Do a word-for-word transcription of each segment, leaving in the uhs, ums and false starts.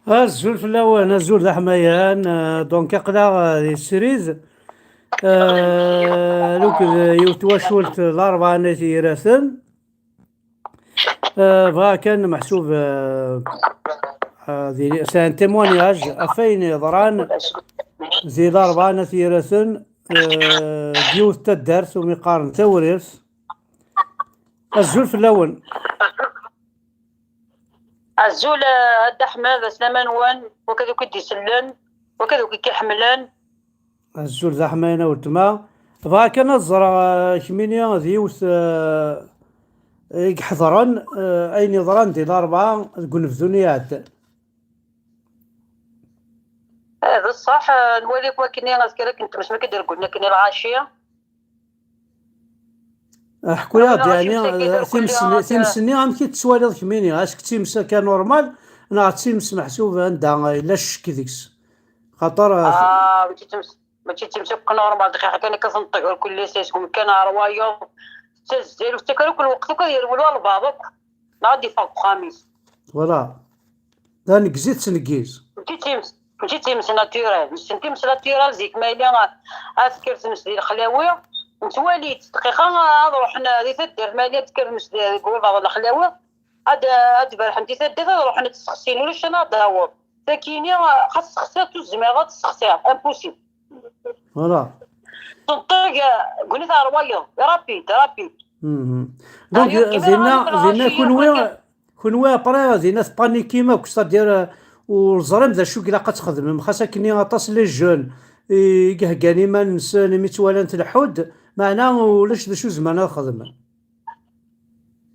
Azul fell-awen, azul d aḥmayan. Euh, donc, aql-aɣ, euh, di srid. Euh, luked, euh, yiwet twacult, Larebɛa n At Yiraten. Euh, bɣiɣ kan, meḥsub, euh, euh, di, c'est un témoignage ɣef wayen yeḍran di Larebɛa n At Yiraten, euh, deg yiwet taddart umi qqaren Tawrirt. Azul fell-awen. Azul, eh, a Dda Ḥmed, aslama-nwen, wakad akk i d-isellen, wakad akk i k-iḥemmlen. Azul d aḥmayan a weltma. Bɣiɣ kan ad ẓreɣ, eh, kemmini d yiwet, eh, i iḥeḍren, eh, ayen yeḍran di Larebɛa deg unebdu-nni iɛeddan. Eh, d ṣṣeḥ, eh, nwali-k wakken azekka akken tmesmek i d-regglen akken i lɣaci. Ḥku-yaɣ-d, yeɛni, times-nni, times-nni amek i tt-twaliḍ kemmini? Est-ce que d times akka normal, neɣ d times meḥsub anda yella ccek deg-s? Xaṭer, ah, mačči d times, mačči d times akk normal, dqiqa kan akka tenṭeg, ur kulli sesgum kan ar wayeḍ, tettazzal, ur tettak ara akk lweqt akk ad yerwel walbeɛḍ akk, neɣ ad d-iffeɣ deg uxxam-is. Voilà. D aneggez i tettneggiz. Mačči d times, mačči d times naturel. Nessen times naturel zik ma yella ad tekker tmes di lexlawi, nettwali-tt dqiqa ad ruḥen di taddart, ma yella ad tekker tmes di, deg walbeɛḍ n lexlawi, ad, ad berḥen di taddart, ad ruḥen ad tt-sexsin, ulac anda ad d-taweḍ. Takini xas tessexsiḍ, ur tezmireḍ ad tessexsiḍ, impossible. Voilà. Tenṭeg, gnet ar wayeḍ, rapide, rapide. Mhm. Donc, dinna, dinna kunwi, Kunwi après dinna tpanikim akk, c'est-à-dire, euh, ur teẓrim d acu i ilaq ad txedmem, xas akkenni aṭas les jeunes i iheggan iman-nsen imi ttwalan tleḥḥu-d, meɛna ulac d acu zemren ad xedmen.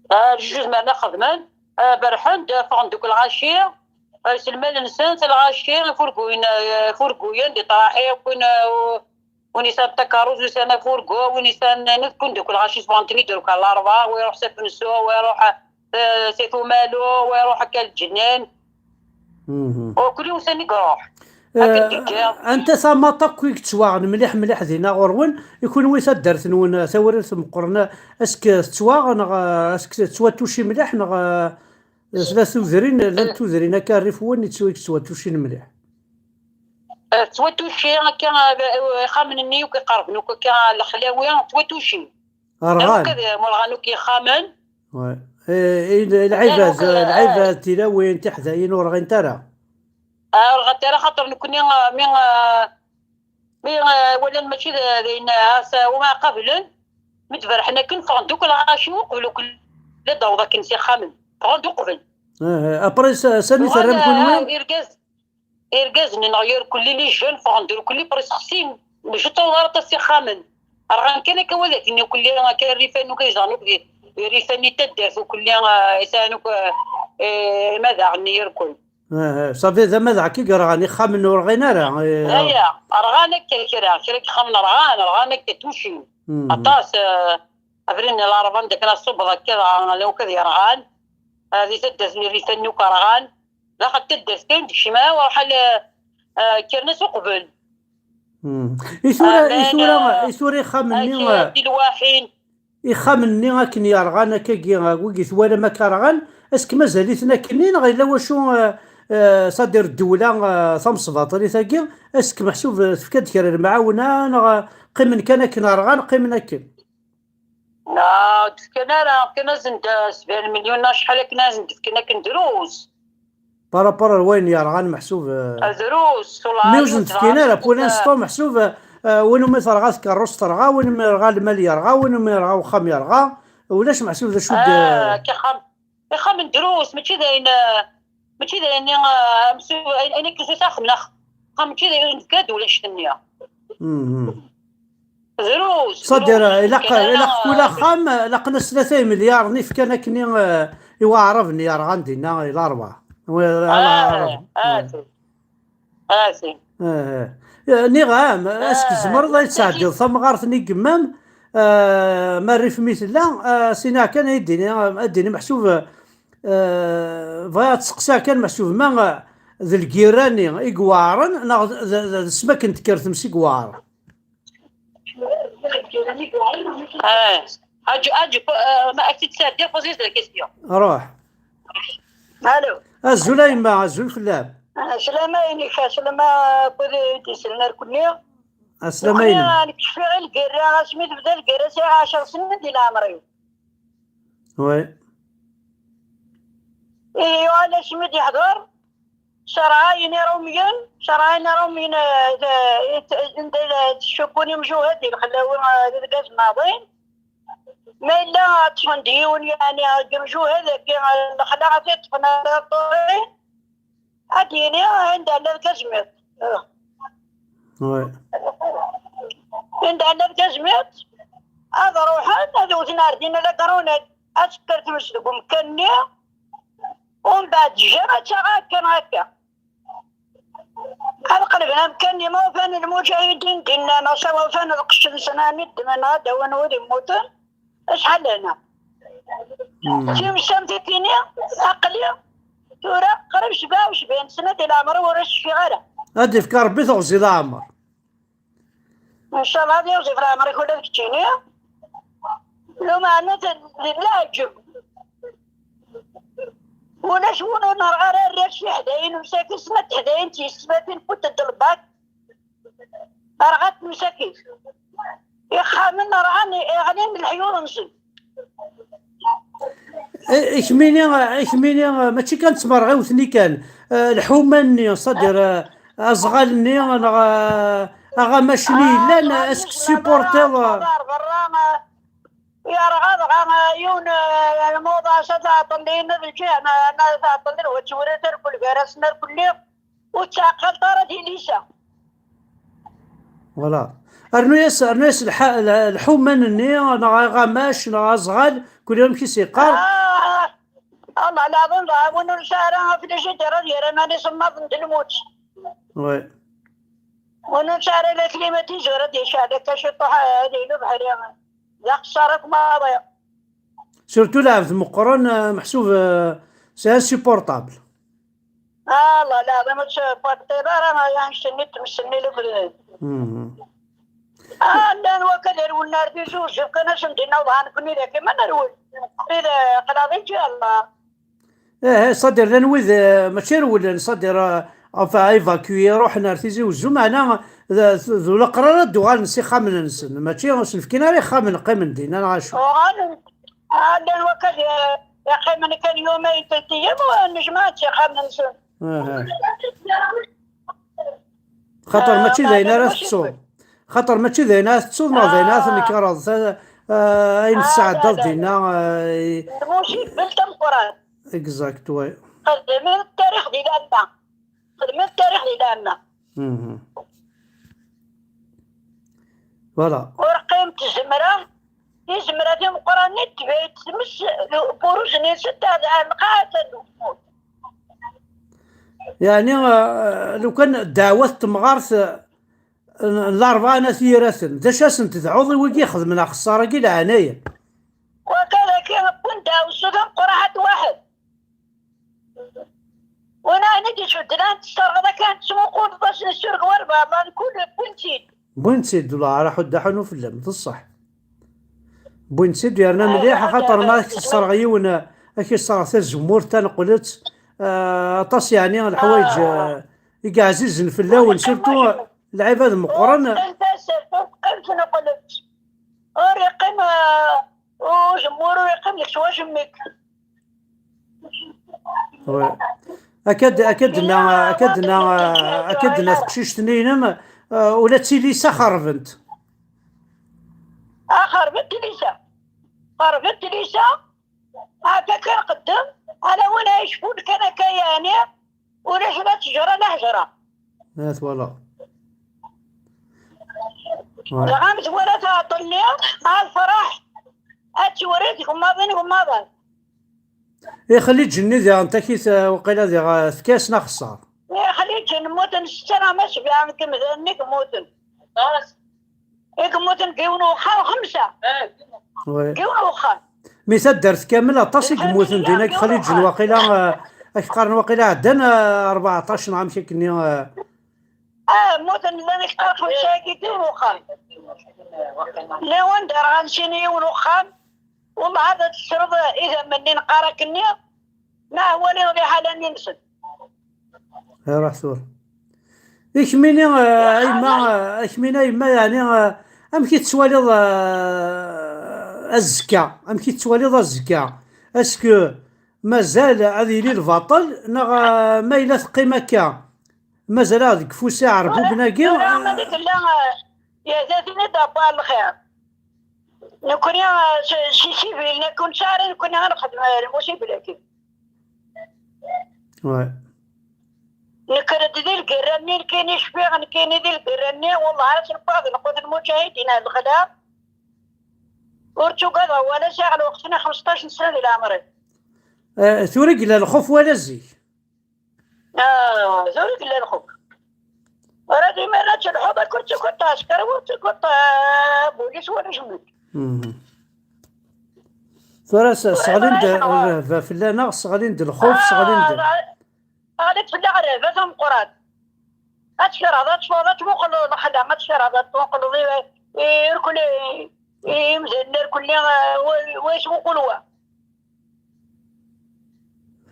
Ah, d acu zemren ad xedmen? Ah, berrḥen-d, ffɣen-d akk lɣaci, ah, s lmal-nsen, s lɣaci, ifurguyen, ah, ifurguyen, di ṭraḥi, win, ah, Win yesɛan takerrust, win yesɛan afurgu, win yesɛan, nekk ur d-akk lɣaci sbɣen-ten-id urka Larebɛa, wa iruḥ s Afensu, wa iruḥ, eh, s At Umalu, wa iruḥ akka Lǧennan. Ur kulli ussan i iruḥ. Akken d-ǧǧiɣ. Anta tamaṭ akk i yettwaɣen mliḥ mliḥ dinna ɣur-wen, i kunwi taddart-nwen, Tawrirt Meqqren, est-ce que tettwaɣ neɣ, est-ce que tettwatuci mliḥ neɣ, eh, tella tudrin, llant tudrin akka rrif-wen i tettwa-, i yettwatucin mliḥ? Eh, ttwatuci akka, eh, ixxamen-nni akk iqerben akk akka lexlawi, ttwatuci. Rɣan. Akk ad, eh, rɣan akk yixxamen. Ouais. Eh, eh, lɛibad, eh, lɛibad, tilawin, tiḥdayin ur rɣint ara. Ah, ur rɣant ara xaṭer nekkni, eh, mi, eh, mi, eh, walan mačči d, d ayen, eh, as, eh, uma qablen, mi d-berḥen akken ffɣen-d akk lɣaci uqbel akk la d-aweḍ akken s ixxamen. Ffɣen-d uqbel. Eh, eh, après, sa-, sani terram kunwi? Irgaz, Irgazen-nneɣ irkelli, les jeunes, ffɣen-d irkelli, presque sexsin, mačči ttaweḍ ara aṭas s ixxamen. Rɣan kan akka wadat-nni irkelli, akka rrif-a-nni akk yezdeɣen akk di, di rrif-a-nni n taddart irkelli, eh, yesɛan akk, eh, eh, amadaɣ-nni irkel. Eh, eh, ça fait d amadaɣ kan i yerɣan, ixxamen ur rɣin ara, eh. Aya, rɣan akka kra, kra n yixxamen rɣan, rɣan akka tucin. Mhm. Aṭas, eh, abrid n Larebɛa anda kan ad tṣubbeḍ akka, dɣa, akk ad yerɣan. Eh, di taddart-nni rrif-a-nni akk rɣan. Daxel taddart kan deg ccma, waḥal, eh, kkren-as uqbel. Hmm. I tura, i tura, i tura ixxamen-nni, eh, tilwaḥin. Ixxamen-nni akken yerɣan akkagi, eh, wigi twalam akka rɣan, est-ce que mazal-iten akkenni neɣ yella wacu, eh, eh, sadir ddewla, eh, tamesbaṭlit-agi, est-ce que meḥsub, eh, tefka-d kra n lemɛawna neɣ, eh, qqimen kan akken rɣan, qqimen akken? Ur d-fkan ara, fkan-asen-d, eh, sebɛin milyun neɣ acḥal akken ad asen-d-fken akken drus. Par rapport ar wayen yerɣan meḥsub, eh, drus, mi ur sen-d-fkin ara, pour l'instant meḥsub, eh, eh, win umi terɣa tkerrust terɣa, win umi yerɣa lmal yerɣa, win umi yerɣa uxxam yerɣa, ulac meḥsub d acu d-, eh, ixxamen drus, mačči d ayen, eh, mačči d ayen, eh, ayen, ayen akken s axxam neɣ axxam, mačči d ayen tefka-d ulac-nni. Mhm. Drus, c'est-à-dire, drus, ilaq, ilaq kul axxam, ilaq-as tlata imelyaren i fkan akkenni, eh, i waɛrab-nni yerɣan dinna i Larebɛa. Ah, ah, ah. Eh, eh. Nniɣ-am, est-ce que tzemreḍ ad tesɛeddiḍ tamɣart-nni n yemma-m, eh, ma rrif mi tella, eh, sinaɣ kan ad d-tini, ad d-tini meḥsub, eh, bɣiɣ ad tseqsiɣ kan meḥsub ma, eh, d lgirra-nni i iweɛren neɣ d, d, d, d sma akken tekker tmes i iweɛren? Ah, aǧ-, aǧ-, eh, ma ak-tt-id-sɛeddiɣ, poser la question. Ruḥ. Alo. Azul a yemma, azul fell-am. Aslama inek, aslama akked d-isellen ar kunni. Aslama inek. Nekcef i lgerra, asmi tebda lgerra sɛiɣ ɛecra snin di leɛmer-iw. Oui. Ihi yuɣal asmi d-yeḥḍer, cerɛayen Iṛumyen, cerɛayen Iṛumyen, eh, eh, anda ttcukkun imjuhad di lexlawi, eh, di lgaz maḍin. Ma yella ṭṭfen-d yiwen, yeɛni, deg imjuhad-agi, eh, lexla ad t-ṭṭfen ar ṭṭuri, ad d-yini anda llan tazmiḍt. Oui. Anda llan tazmiḍt, ad ruḥen, ad wten ar dinna la grenade, ad tekker tmes deg umkan-nni, umbeɛd jam ad taɣ akka neɣ akka. Ad qelben amkan-nni, ma ufan lmuǧahidin dinna, neɣ s ma ufan lqecc-nsen, ad ddmen, ad d-awin wid yemmuten, acḥal lehna. Hmm. Times am tikini, aql-i tura qrib sebɛa u sebɛin sna di leɛmer-iw ur as-cfiɣ ara. Ad d-ifk Rebbi teɣzi leɛmer. Ncallah ad yiɣzif leɛmer-ik ula d keččini. Lumeɛna d, d leɛǧeb. Ulac win ur nerɣa ara arrac tiḥdayin msakit, snat teḥdayin d tiyessetmatin futent lbak. Rɣant msakit. Ixxamen rɣan, ɣlin leḥyuḍ-nsen. I-, ikmini, ikmini, mačči kan d tmerɣiwt-nni kan, eh, lḥuma-nni, c'est-à-dire, eh, aẓɣal-nni, neɣ, eh, aɣamac-nni yellan, est-ce que supportiḍ, eh, berra, yerɣa dɣa, eh, yiwen, eh, lmuḍa, s ad tɛeṭṭel din, d lǧiha, ma, ma tɛeṭṭel din, wa ttwira tarkul gar-asen, arkulli, ur ttɛeqqalt ara tilisa. Voilà. Rnu-yas, rnu-yas lḥa-, lḥ-, lḥuman-nni, neɣ aɣamac, neɣ aẓɣal, kul amek i s-yeqqar. Ah, Allah leɛḍim, dɣa win ur nesɛi ara aflijidir ad yerr aman isemmaḍen d lmut. Oui. Win ur nesɛi ara la climatiseur ad yecɛel akka ciṭuḥ, ad yili ubeḥri. D axeṣṣar akk maḍi. Surtout lɛebd meqqren, eh, meḥsub, eh, c'est insupportable. Ah, Allah leɛḍim, ur ttfeṭṭiḍ ara, ay annect-nni n tmes-nni n ufrad. Mhm. Ah, llan wakal rewlen ar Tizi Uzzu, fkan-asen dinna uḍɛan, nekkni dagi ma nerwel. Aql-i d, aql-aɣ di lǧiha n Allah. Eh, eh, c'est-à-dire, llan wid, eh, mačči rewlen, c'est-à-dire, eh, enfin, évacués, ruḥen ar Tizi Uzzu, meɛna d, d, d ulaqrar ad d-uɣalen s ixxamen-nsen, mačči ur sen-fkin ara ixxamen, qqimen dinna, neɣ acu? Uɣalen, ah, llan wakal, eh, yeqqimen kan yumayn, telt ayyam, u nejmaɛen s ixxamen-nsen. Aha. Xaṭer, ah, mačči d ayen ara tettuḍ. Xaṭer mačči d ayen ara tettuḍ, neɣ d ayen ara, ah, tnekreḍ, ta-, ah, ayen, ah, tesɛeddaḍ dinna, ah, i-, d lmusibbel tameqqrant. Exact, ouais. Xedmen tarix di lɛamma. Xedmen tarix di lɛamma. Mhm. Voilà. Ur qqiment tzemra, tizemra timeqqranin tebɛed tmes, buruz-nni setta d lqaɛa n lmut. Yeɛni, eh, lukan ddeɛwat n temɣart, eh, n, n Larebɛa n At Yiraten, d acu ad sen-tedɛuḍ i wigi ixedmen axeṣṣar-agi leɛnaya? Wakal-agi, wwin ddeɛwessu d ameqqran ḥedd waḥed. Win ayen i d-icudden, ad tesserɣeḍ akka, ad tesmuquleḍ, ad sen-issureg walbeɛḍ, ad kul wwin-tt-id. Wwin-tt-id, wala ara ḥuddaḥ anu fell-am, d ṣṣeḥ. Wwin-tt-id yerna, ah, mliḥ, axaṭer ma ad k-isserɣ yiwen, ad k-isserɣ tazemmurt taneqlet, ah, aṭas yeɛni leḥwayeǧ, ah, ah, i yeɛzizen fell-awen, surtout lɛibad meqqren. Ur teqqim tasert, ur teqqim tneqlet. Ur yeqqim, ah, uzemmur, ur yeqqim deg-s wacemma. Ouais. Akka d-, akka d-tenna, akka d-tenna, akka d-tenna teqcict-nni-inem, eh, ula d tilisa xerbent. Ah, xerbent tilisa. Xerbent tilisa. Akka kan qeddem, ala win ay yecfun kan akka, yeɛni, ulac la ttejra la hejra. Ah, twala. Ouais. Dɣa am twala tɛeṭṭel-nni, ah, lferḥ, ad tewri tgemmaḍin, gemmaḍin. Ixliǧ-nni diɣen takit, eh, waqila diɣ, eh, tefka-yasen axeṣṣar. Ixliǧen mmuten setta neɣ ma sebɛa deg imdanen i yemmuten. I yemmuten deg yiwen uxxam xemsa. Oui. Deg yiwen uxxam. Mi taddart kamel aṭas i yemmuten din, ak xliǧen waqila, eh, ak qqaren waqila ɛeddan, eh, rbeɛṭac neɣ amek akkenni, eh. Ah, mmuten llan ak qqaren xemsa-agi deg yiwen uxxam. Llan wanda rɣan sin i yiwen uxxam. Umbeɛd ad tesreḍ idammen-nni neqqar akkenni, Ma waliɣ liḥala-nni-nsen. Iruḥ tura. I kemmini, eh, a yemma, eh, a kemmini, a yemma, yeɛni, eh, amek i tettwaliḍ, eh, azekka? Amek i tettwaliḍ azekka? Est-ce que mazal ad yili lbaṭel, neɣ, eh, ma yella teqqim akka, mazal-aɣ deg ufus iɛerbuben-agi? Tura, tura, ma d tella, eh, ya, da tin i d-abba lxir. Nekkni, eh, s-, si civil, nekkni ur nesɛi ara nekkni ad nexdem, eh, lmusibel-agi. Ouais. Nekker-d di lgirra-nni, nekkini cfiɣ, nekkini di lgirra-nni, wellah ara s-neffeɣ d lqut n lmuǧahidin ar lexla. Ur ttugadeɣ wala, sɛiɣ lweqt-nni xmesṭac n sna di leɛmer-iw. Eh, tura i yella lxuf wala zik? Ah, tura i yella lxuf. Tura d imir ad telḥuḍ, ad ken-ttukeḍ tɛesker, ur ttukeḍ, ah, bulis wala jemmek. Mhm. Tura s-, tura sseɣlin-d, tura rrehba fell-aneɣ, sseɣlin-d lxuf, ah, sseɣlin-d. Ɣlint fell-aɣ rrehba tameqqrant. Ad tkerheḍ, ad teffɣeḍ, ad tmuqleḍ lexla, ad tkerheḍ, ad tmuqleḍ i, i, irkel, i, i imdanen irkelli, eh, wa, wa yesmuqul wa.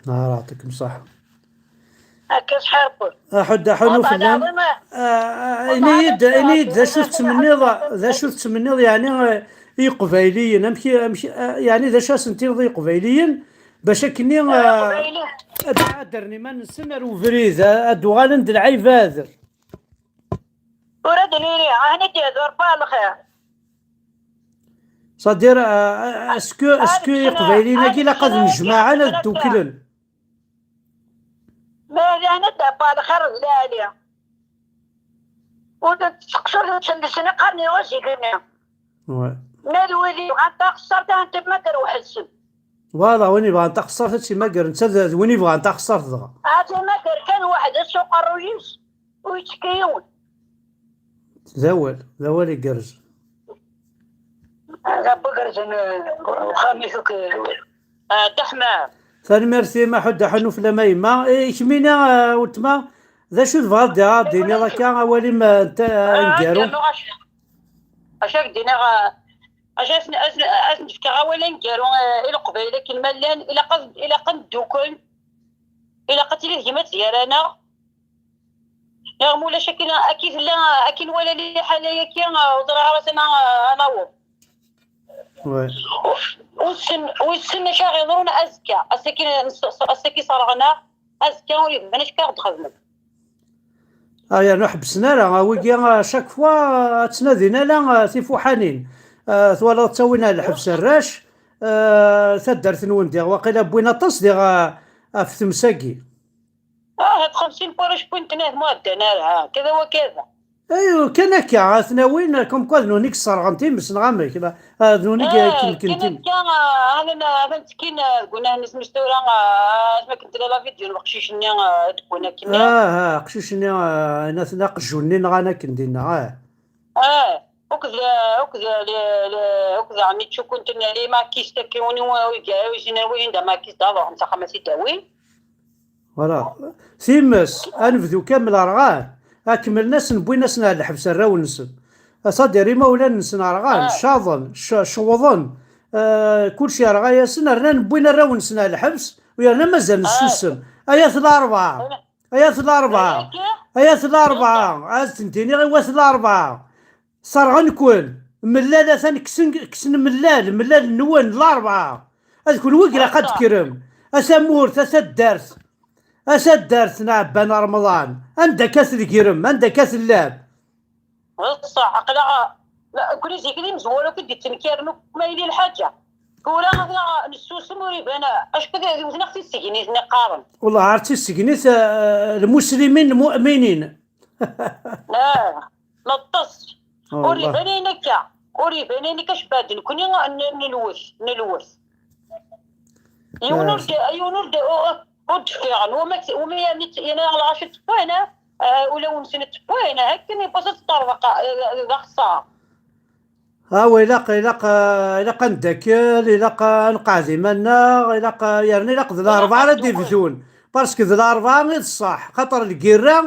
Ara, yeɛṭikem ṣṣeḥḥa. Akka ṣṣeḥḥa Rebbi. Aḥud, aḥunu fell-am. Ah, ah, ini-yi-d, ini-yi-d d acu tettmenniḍ, d acu tettmenniḍ, yeɛni, eh, i Iqbayliyen, amek i, amek, eh, yeɛni d acu ad sen-tiniḍ i Iqbayliyen, bac akkenni, eh, ad ɛaddren iman-nsen ar ubrid, eh, ad d-uɣalen d lɛibad. Ur ad nini, ahni d-yehdu Rebbi lxir. C'est-à-dire, euh, est-ce que, est-ce que Iqbayliyen-agi ilaq ad nnejmaɛen, ad dduklen? Ma d ahni d-abba lxir d lɛali. Ur tettseqsur nsellsen iqarn-iw azigini. Ouais. Ma d wid yebɣan taxessart, ad ten-temmager weḥd-sen. Voilà, win yebɣan taxessart ad tt-immager netta d, d win yebɣan taxessart dɣa. Ad t-immager kan weḥd-s s uqerruy-is, ur yettekki yiwen. D awal, d awal igerrzen. Rebbi gerrzen, eh, uxxam-ik akk, eh, ah, Dda Ḥemma. Tanemmirt-im, aḥud aḥunu fell-am a yemma. I kemmini, eh, weltma, d acu tebɣiḍ diɣ ad d-tiniḍ akka, awal-im, eh, n ta-, ah, aneggaru? Aneggaru, acu, acu ak-d-iniɣ, eh, acu as-, as-, as-n-fkeɣ awal aneggaru, eh, i Leqbayel akken ma llan, ilaq ad, ilaq ad neddukel, ilaq ad tili tegmat gar-aneɣ. Neɣ ma ulac akken, akken tella, akken wala liḥala-agi, ur ẓriɣ ara s ana, anaweḍ. Ouais. Wissen, wissen acu ara yeḍrun azekka. Ass-agi, ass-agi ṣerɣen-aɣ, azekka ur iban acu ara ɣ-d-xedmen. Ah, yernu ḥebbsen ara, ah, wigi, ah, chaque fois, ah, ttnadin ala, ah, tifuḥanin. Ah, twalaḍ ttawin ar lḥebs arrac, ah, taddart-nwen diɣ, waqila wwin aṭas diɣ, ah, ɣef tmes-agi. Ah, هاد خمسين قروش كنت نهمو عندنا، ها، كذا وكذا. Aywa, kan akka, ad ten-awin, comme quoi d nutni i yesserɣen times, neɣ amek? La, ah, d nutni i, ah, ikemken kan times. Akka, ah, hada, hada nettekkin, ah, deg unah-nnes tura, ah, asmi akken tella la vidéo n weqcic-nni, ah, deg unah-nni. Ah, ah, aqcic-nni, ah, aqjun-nni nɣan akken dinna, ah. Ah, akked, akked, akked ɛemmi Tcukkunt n les maquistes, akka, win, win, win d amaquis, d aḍu, netta xama s-idawin. Voilà. Times, ad nebdu kamel rɣan. Ad kemmlen-asen, wwin-asen ar lḥebs arraw-nsen. C'est-à-dire imawlan-nsen rɣan, ah, caḍen, c-, cewḍen. Ah, kulci yerɣa-yasen, rnan wwin arraw-nsen ar lḥebs, u yerna mazal, ah, nessusem. Ay at larebɛa! Ay at larebɛa! Ay at larebɛa! Ad tent-iniɣ i wat larebɛa! Serɣen-ken. Mellal atan kksen, kksen mellal, mellal-nwen, larebɛa. Ad kenwi i ilaq ad d-tekrem. A tamurt, a taddart. A taddart n Ɛebban Remḍan. Anda akka tdegrem, anda akka tellam? D ṣṣeḥ, aql-aɣ, la, nekkni zik d imezwura akk i d-yettnekkaren akk ma yili lḥaǧa. Tura aql-aɣ nessusem, ur iban, acku d, d, wten-aɣ tissegnit-nni qqaren. Wellah, ar tissegnit, eh, lmuslimin, lmu'minin. Ah, neṭṭes. Ah, ur iban ayen akka. Ur iban ayen akka, cebbaden nekkni n-, n-, nelwet, nelwet. Yiwen ur d-, yiwen ur d-, ur, ur d-ffiɣen. Wama k-, wama yani t-, yani lɣaci ttewwan, ah, ulawen-nsen ttewwan, akken iwwas ad teṭṭerḍeq, ah, d axeṣṣar. Awa, ilaq, ilaq, ah, ilaq ad neddakel, ilaq ad nqeɛɛed iman-nneɣ, ilaq, ah, yerna ilaq d larebɛa ara d-ibdun. Parce que d larebɛa i d ṣṣeḥ, xaṭer lgirra,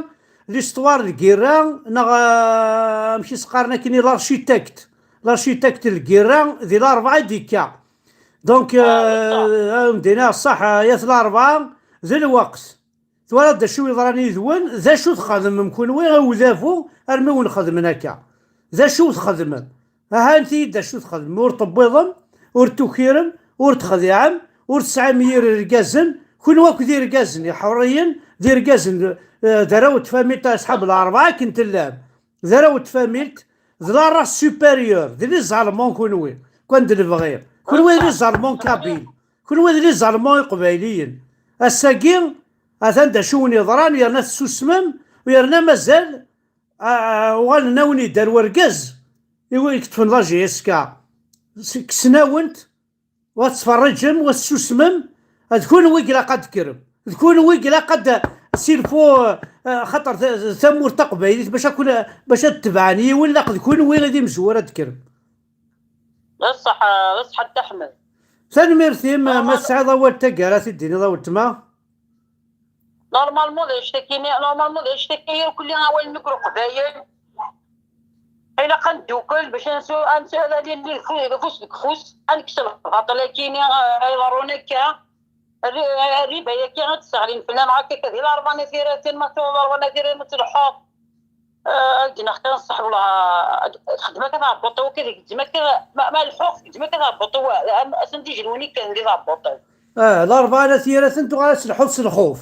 l'histoire n lgirra, neɣ, ah, amek i s-qqaren akkenni, l'architecte. L'architecte n lgirra, di larebɛa i d-ikka. Donc, euh, ad wen-d-iniɣ ṣṣeḥ, yat Larebɛa, d lweqt. Twalaḍ d acu yeḍran yid-wen, d acu txedmem kunwi, a udabu, armi wen-xedmen akka? D acu txedmem? Aha, anti-yi-d d acu txedmem? Ur tewwiḍem, ur tukirem, ur texdiɛem, ur tesɛim yir irgazen, kunwi akk d irgazen iḥuriyen, d irgazen, eh, d arraw n tfamilt Asḥab Larebɛa akken tellam. D arraw n tfamilt, d la race supérieure, d les Allemands kunwi, kan d lebɣi. Kunwi d les Allemands kabyles, kunwi d les Allemands iqbayliyen. Ass-agi, atan d acu wen-yeḍran, yerna tessusmem, yerna mazal, a, a, uɣalen-awen-id ar wergaz, i wi yeṭṭfen la J S K. S-, kksen-awen-t, wa tettferriǧem, wa tessusmem, d kunwi i ilaq ad d-tekrem. D kunwi i ilaq ad d-, s'il faut, eh, xaṭer ta-, tamurt taqbaylit, bac ad kun-, bac ad tebɛen yiwen, ilaq d kunwi i d imezwura ad d-tekrem. D ṣṣeḥ, d ṣṣeḥ a Dda Ḥmed. Tanemmirt-im, ma tesɛiḍ awal taggara i d-tiniḍ a weltma? Normalement d anect-agi, normalement d anect-agi, irkelli awal n Leqbayel. Ilaq ad neddukel bac ad nsu-, ad nsu-, ad nili fu-, ufus deg ufus, ad nekkes lbaṭel-agi, eh, iḍerrun akka. Rri-, rriba-agi ad tesseɣlin fell-aneɣ akka, akka di Larebɛa n At Yiraten, ma tuɣeḍ Larebɛa n At Yiraten ma tleḥḥuḍ. Eh, ad gneɣ kan ṣṣeḥ, wala txeddem akka tɛebbuḍt-iw, akka tgezzem akka, ma, ma lḥuɣ tgezzem akka tɛebbuḍt-iw, am-, asen d ijenwin kan di tɛebbuḍt-iw. Ah, Larebɛa n At Yiraten tuɣal ad telḥuḍ s lxuf.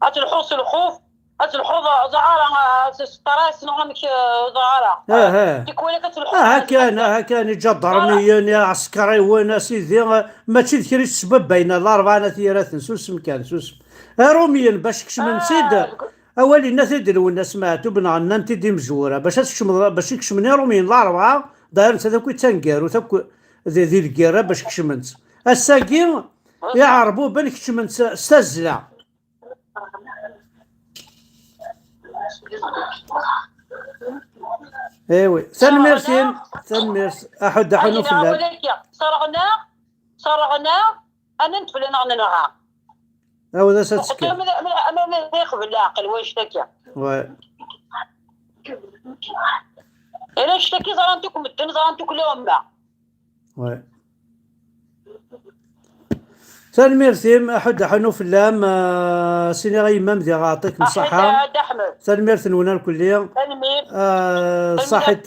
Ad telḥuḍ s lxuf, ad telḥuḍ, ẓer ara, s, s ṭṭras neɣ amek, eh, ẓer ara. Ah, ah. Tikwal akka telḥuḍ. Ah, kan, ah, kan, iǧadarmiyen, iɛeskriwen, a sidi, eh, mačči d kra i tesbabbayen, Larebɛa n At Yiraten, susem kan, susem. Iṛumyen, bac kecmen-tt-id, ah, awal yenna-t-id Lwennas Meɛtub, neɣ nnan-t-id imezwura, bac ad tkecmeḍ, bac i kecmen Iṛumyen Larebɛa, daɣen netta d akk i d taneggarut, akk di, di lgirra, bac kecmen-tt. Ass-agi, Iɛerbuben kecmen-tt s tazzla. Eh oui, tanemmirt-im, tanemmirt. Aḥud, aḥunu fell-am. Ṣerɣen-aɣ, ṣerɣen-aɣ, anan-d fell-aneɣ nenɣa. Awd as ad tekker. Ama, ama, ama, ama iqbel leɛqel wannect-agi. Ouais. Ala annect-agi ẓran-t akk medden, ẓran-t akk lɛumma. Ouais. Tanemmirt-im, aḥud aḥunu fell-am, ah, siniɣ a yemma-m diɣ aɛṭik n ṣṣaḥa. Aḥud, a Dda Ḥmed. Tanemmirt-nwen irkelli. Tanemmirt. Ah, tanemmirt. Ṣaḥit,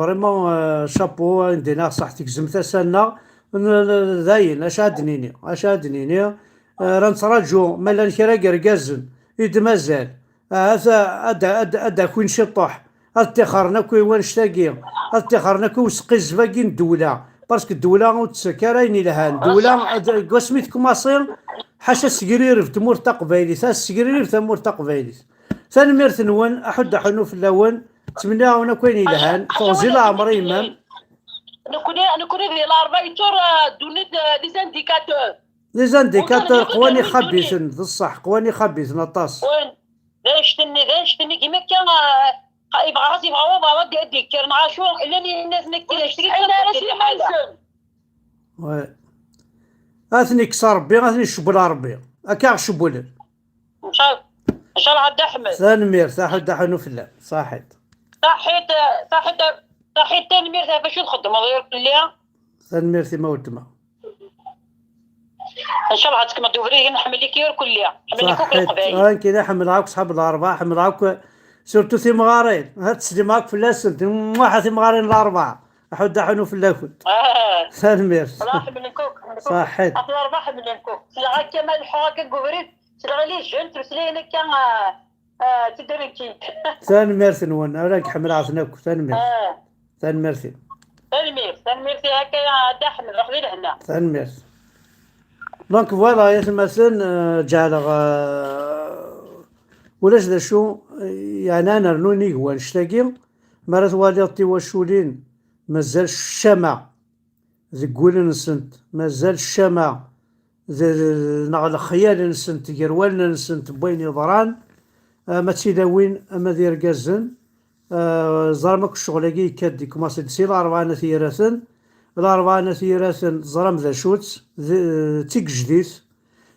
vraiment, ah, chapeau, indi neɣ ṣaḥ tegzem tasa-nneɣ. N-, n-, dayen, acu ad d-nini, acu ad d-nini. Ah, ra nettraǧu, ma llan kra n yergazen i d-mazal. Ahat ad, ad, ad d-akin ciṭuḥ, ad ṭṭixren akk i wannect-agi, ad ṭṭixren akk i usqizzeb-agi n ddewla, parce que ddewla ur d-tettak ara ayen ilhan. Ddewla, ad, deg wasmi tekumaṣi, ḥaca segrireb tmurt taqbaylit, ad segrireb tamurt taqbaylit. Tanemmirt-nwen, aḥud aḥunu fell-awen, ttmenniɣ-awen akk ayen ilhan, teɣzi leɛmer i yemma-m. Nekkni, nekkni di Larebɛa yeččur, eh, ddunit, eh, les indicateurs. Les indicateurs qwan ixabiten, d ṣṣeḥ, qwan ixabiten aṭas. D annect-nni, d annect-nni, gima akka, ah, yebɣa ɣas yebɣa wabɛaḍ ad d-, ad d-yekker, neɣ acu, llan yenna-ten akka, d annect-nni kan ara s iman-nsen. Ouais. Ad ten-ikkes Ṛebbi, ad ten-icewwel Ṛebbi. Akka ɣ-cewwlen. Ncallah, ncallah a Dda Ḥmed. Tanemmirt, aḥud aḥunu fell-am. Ṣaḥit. Ṣaḥit, ṣaḥit, ṣaḥit, tanemmirt ɣef wacu txeddmeḍ irkelli. Tanemmirt-im a weltma. Ncallah ad tkemmleḍ ubrid, nḥemmel-ik irkelli. Ḥemmel-ik akk Leqbayel. Ah, nekk ḥemmleɣ akk ṣḥab Larebɛa, ḥemmleɣ akk surtout timɣarin. Ad teslim akk fell-asent. Muḥ a timɣarin n Larebɛa. Aḥud aḥunu fell-akent. Ah. Tanemmirt. Ṣaḥit. Ɣef Larebɛa ḥemmlen-k akk. Sliɣ akka ma leḥḥuɣ akka deg ubrid, sliɣ les jeunes ttmeslayen akka, ah, ah, d tidrimt. Tanemmirt-nwen, ara k-ḥemmleɣ-ten akk. Tanemmirt. Ah. Tanemmirt-im. Tanemmirt, tanemmirt akka a Dda Ḥmed, ruḥ di lehna. Tanemmirt. Donc voilà, yatmaten, euh, ǧeɛleɣ, euh, ulac d acu, euh, yeɛni ad nernu inig wannect-agi, mi ara twaliḍ tiwaculin, mazal ccama deg wul-nsent, mazal ccama d-, neɣ lexyal-nsent, gar wallen-nsent n wayen yeḍran, ama d tilawin, ama d irgazen, ah, ẓram akk ccɣel-agi yekka-d, yekkumaṣi-d si Larebɛa n At Yiraten. Larebɛa n At Yiraten, teẓram d acu-tt, d, d tigejdit,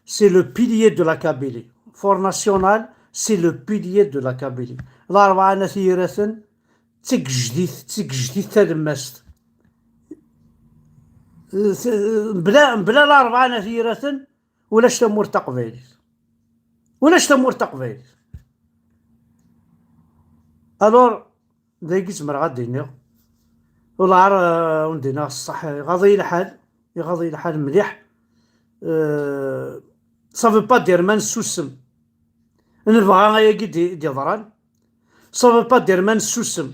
c'est le pilier de la Kabylie. Front National, c'est le pilier de la Kabylie. Larebɛa n At Yiraten, d tigejdit, d tigejdit talemmast. Bla, bla larebɛa n at yiraten, ulac tamurt taqbaylit. Ulac tamurt taqbaylit. Alors, d ayagi zemreɣ ad d-iniɣ. Wellah ar, euh, wen-d-iniɣ ṣṣeḥ, iɣaḍ-iyi lḥal, iɣaḍ-iyi lḥal mliḥ. Euh, ça veut pas dire ma nessusem. Nebɣa ayagi d-, d-yeḍran. Ça veut pas dire ma nessusem.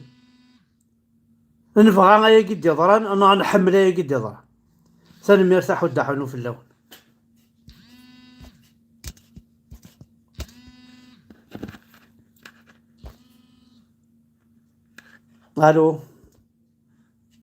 Nebɣa ayagi d-yeḍran, neɣ nḥemmel ayagi d-yeḍran. Tanemmirt a Ḥuddu Ḥunu fell-awen. Allô.